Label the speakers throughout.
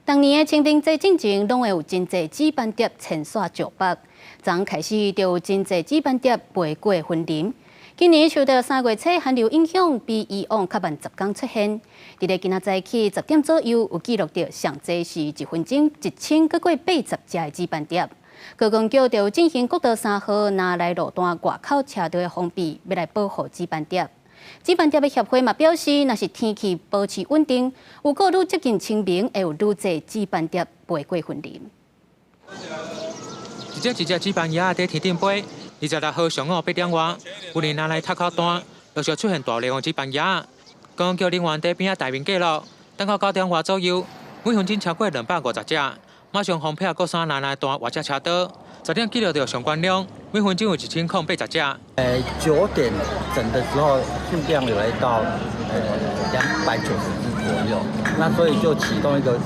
Speaker 1: 逐年的清明節進前，攏會有真濟紫斑蝶遷徙石北。昨開始就有真濟紫斑蝶飛過雲林。今年受到三月初寒流影響，比以往較慢10工出現。佇咧今仔早起10點左右，有記錄著上濟是一分鐘1080隻的紫斑蝶。觀光局就進行國道3號那來路段外口車道的封閉，欲來保護紫斑蝶。紫斑蝶的協會嘛表示，若是天氣保持穩定，有閣愈接近清明，會有愈濟紫斑蝶飛過雲林。
Speaker 2: 一隻一隻紫斑蝶佇天頂飛，26號上午8點外，雲林那來塔口段陸續出現大量的紫斑蝶。觀光局人員佇邊仔大面記錄，等到9點外左右，每分鐘超過250隻，馬上封閉國三那來段外側車道。10點記錄著上懸量，每分鐘有1080隻。
Speaker 3: 9點整的時候，數量有來到290隻左右，那所以就啟動一個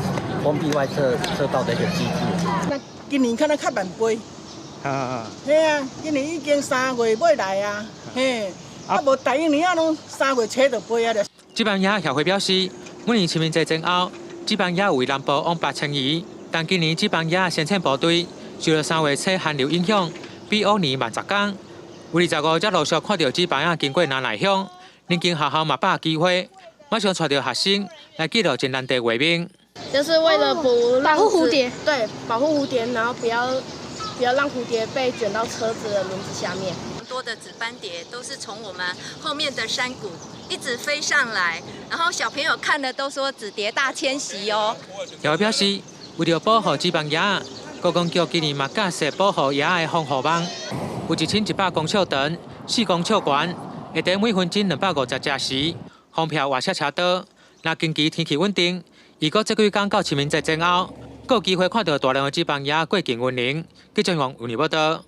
Speaker 3: 封閉外側車道的一個機制。
Speaker 4: 那今年可能較慢飛，啊，嘿啊，今年已經3月尾來啊，嘿，啊無逐一年啊攏3月初就飛啊。
Speaker 2: 紫斑蝶協會表示，每年清明節前後，紫斑蝶為南部往北遷移，但今年紫斑蝶先遣部隊受著3月初寒流影響，比往年慢10工。有25隻陸續看著紫斑蝶經過那來鄉，鄰近學校嘛把握機會，馬上帶著學生來記錄真難得畫面。
Speaker 5: 就是為了不
Speaker 6: 保護蝴蝶，
Speaker 5: 對，保護蝴蝶，然後不要讓蝴蝶被捲到車子的輪子下面。
Speaker 7: 多的紫斑蝶都是從我們後面的山谷一直飛上來，然後小朋友看了都說紫蝶大遷徙哦。
Speaker 2: 協會表示，為著保護紫斑蝶，觀光局今年嘛架設保護蝶的防護網，有1100公尺長、4公尺懸，會佇每分鐘250隻時，封閉外側車道。若近期天氣穩定，預估這幾工到清明節前後，閣有機會看著大量的紫斑蝶過境雲林。記者王文報道。